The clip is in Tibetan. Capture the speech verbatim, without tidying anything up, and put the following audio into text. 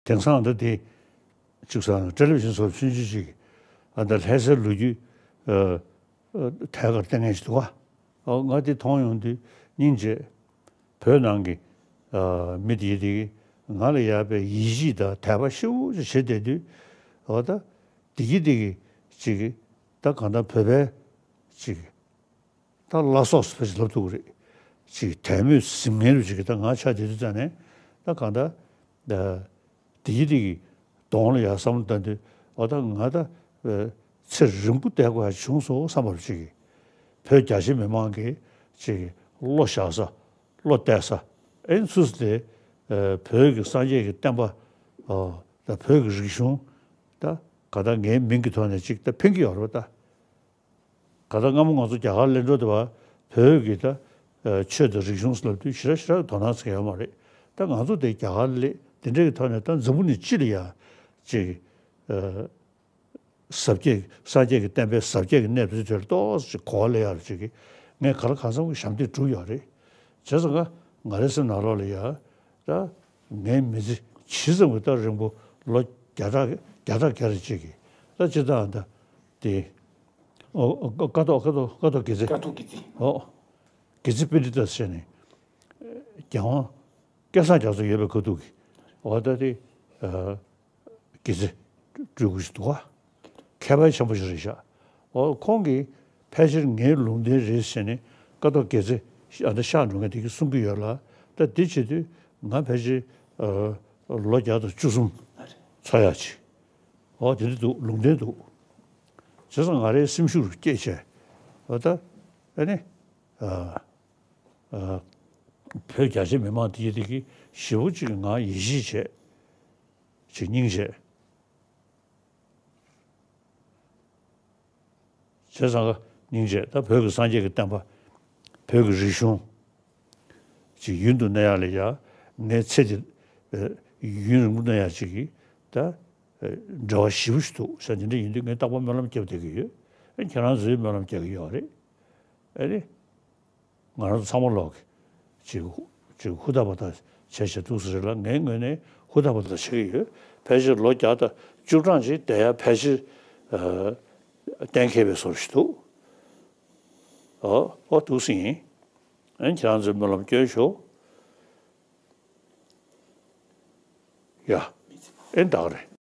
དེང་སང་ད་དེ་ཅིག་ས་ཊེ་ལི་བི་ཤན་སོགས་ཆུང་ཆུང་ཅིག་ཨ་ད་ལྷ་སའི་ལོ་རྒྱུས་ཨ་ཨ་ཐད་ཀར་བསྟན་མཁན་ཞིག་འདུག་ག་ཨ་ང་དེ་མཐོང་ཡོང་དུས་སྙིང་རྗེ། བོད་ནང་གི་ཨ་མི་དེ་དེ་གི་ང་ལ་ཡག་པའི་ཡིད་ཆེས་དང་དད་པ་ཞེ་པོ་ཅིག་བྱེད་བསྡད་དུས་ཨ་ད་དེ་གི་དེ་གི་ཅིག་ད་གང་ལྟར་བོད་པའི་ཅིག་ད་བླ་སྲོག་ཟེར་བ་ཞིག་ལབ་ཐུབ་ཀྱི་རེད། ཅིག་དད་མོས་ཟིན་མཁན་རུ་ཅིག་ད་ང་ཆགས་བསྡད་དུས་ཙང་ནས་ད་གང་ལྟར་ད་དེ་ཡི་དེ་གི་གདོང་ལ་ཡར་བསམ་བློ་བཏང་དུས་ཨོ་ད་ང་ད་ཚེ་རིང་པོ་བསྡད་དགོས་ཡ་བྱུང་སོང་བསམ་པ་རུ་ཅིག་བོད་རྒྱ་ཆེ་མི་མང་གི་ཅིག་བློ་བཞག་ས་བློ་གཏད་ས་ཨེ་ཚུལ་དེ་བོད་ཀྱི་སངས་རྒྱས་ཀྱི་བསྟན་པ་ད་བོད་ཀྱི་རིག་གཞུང་ད་ག་ད་ངའི་མིང་གི་ཐོག་ནས་ཅིག་ད་ཕན་གྱི་ཡོད་རེད་པ་ད། ག་ད་སྔ་མོ་ང་ཚོ་རྒྱ་གར་སླེབས་འགྲོ་དུས་བ་བོད་ཀྱི་ད་ཆོས་དང་རིག་གཞུང་ཟེར་ལབ་དུས་ཞེ་དྲག་ཞེ་དྲག་དོ་སྣང་ཟེར་ཡོད་མ་རེད། ད་ང་ཚོ་དེ་རྒྱ་གར་སླེབས་དེ་འདྲའི་གི་ཐོག་ནས་ད་འཛམ་བུ་གླིང་སྤྱི་ལ་ཡ་ཅིག་ཟབ་རྒྱས་སངས་རྒྱས་ཀྱི་བསྟན་པའི་ཟབ་རྒྱས་ཀྱི་གནས་ཚུལ་དེར་ཏོག་ཙམ་གོ་བ་ལེན་ཡག་ཅིག་གི་ངས་ག་ལ་གང་འཚམ་གྱི་ཞབས་འདེགས་བསྒྲུབས་ཡོད་རེད། བྱས་ཙང་ང་ང་རའི་སེམས་ནང་ལོགས་ལ་ཡ་ད་ངའི་མི་ཚེ་ཇི་ཙམ་གྱི་ད་རིང་པོ་ལོ་བརྒྱ་ཕྲག་བརྒྱ་ཕྲག་བརྒྱ་རེ་ཅིག་གི་ད་སྤྱིར་བཏང་ད་དེ། ཨོ། ཀ་ཐོག་ཀ་ཐོག་ཀ་ཐོག་དགེ་རྩེ། ཀ་ཐོག་དགེ་རྩེ། ཨོ། དགེ་རྩེ་པཎྜི་ཏ་ཟེར་ནས། རྒྱལ་དབང་སྐལ་བཟང་རྒྱ་མཚོ་ཡོད་པའི་ཁ་ཐུག་གི། འོ་ད་དེ། དགེ་རྩེ་སྤྲུལ་སྐུ་ཞིག་འདུག་ག་མཁས་པ་ཆེན་པོ་ཞིག་རེད་ཤག་འོ་ཁོང་གིས་ཕལ་ཆེར་ངའི་ལུང་བསྟན་རེད་ཟེར་ནས་ཀ་ཐོག་དགེ་རྩེ་ཨ་ད་གཤེགས་འགྲོ་མཁན་དེ་གིས་གསུང་གི་ཡོད་ལ། ད་དེ་བྱེད་དུས་ང་ཕལ་ཆེར་ལོ་བརྒྱ་དང་བཅུ་གསུམ་འཚོ་ཡག་ཅིག་འོ་དེ་འདྲ་འདུག་ལུང་བསྟན་འདུག་བྱས་ཙང་ང་རའི་སེམས་ཤུགས་སྐྱེད་བྱས། འོ་ད་ཨ་ནི་ཨ་ཨ་བོད་རྒྱ་ཆེ་མི་མང་དེ་དེ་གི་ཞེ་པོ་ཅིག་ང་ཡིད་ཆེས་བྱས་ཅིག་སྙིང་རྗེ། བྱས་ཙང་ཀ་སྙིང་རྗེ་ད་བོད་ཀྱི་སངས་རྒྱས་ཀྱི་བསྟན་པ། བོད་ཀྱི་རིག་གཞུང་ཅིག་ཡུན་དུ་གནས་ཡག་ལ་ཡ་ངའི་ཚེ་འདི་ཡུན་རིང་པོ་གནས་ཡག་ཅིག་གི་ད་འབྲེལ་བ་ཞེ་པོ་ཞིག་འདུག་ཟེར་དེ་འདྲ་ཡིན་དུས་ངས་རྟག་པར་སྨོན་ལམ་བརྒྱབ་བསྡད་ཀྱི་ཡོད། ཨེ་ཁྱེད་རང་ཚོས་སྨོན་ལམ་རྒྱག་གི་ཡོད་རེད། ཨེ་རེད། ང་རང་ཚོ་ཚང་མ་ལོག་གི་ཅིག་ཅིག་ཧུར་ཐག་པ་ཐག་བྱས་བྱས་འདུག་ཟེར་ལ། ངའི་ངོས་ནས་ཧུར་ཐག་པ་ཐག་བྱེད་ཀྱི་ཡོད། ཕལ་ཆེར་ལོ་བརྒྱ་དང་བཅུ་གྲངས་ཅིག་བསྡད་ཡ་ཕལ་ཆེར་ཨ་གཏན་འཁེལ་བའི་བཟོ་ཞིག་འདུག་ཨོ་ཨོ་འདུག་སེ་ཡིན། ཨན་ཁྱེད་རང་ཚོས་སྨོན་ལམ་སྐྱོན་ཤོག་ཡ། ཨེ་ད་ག་རེད།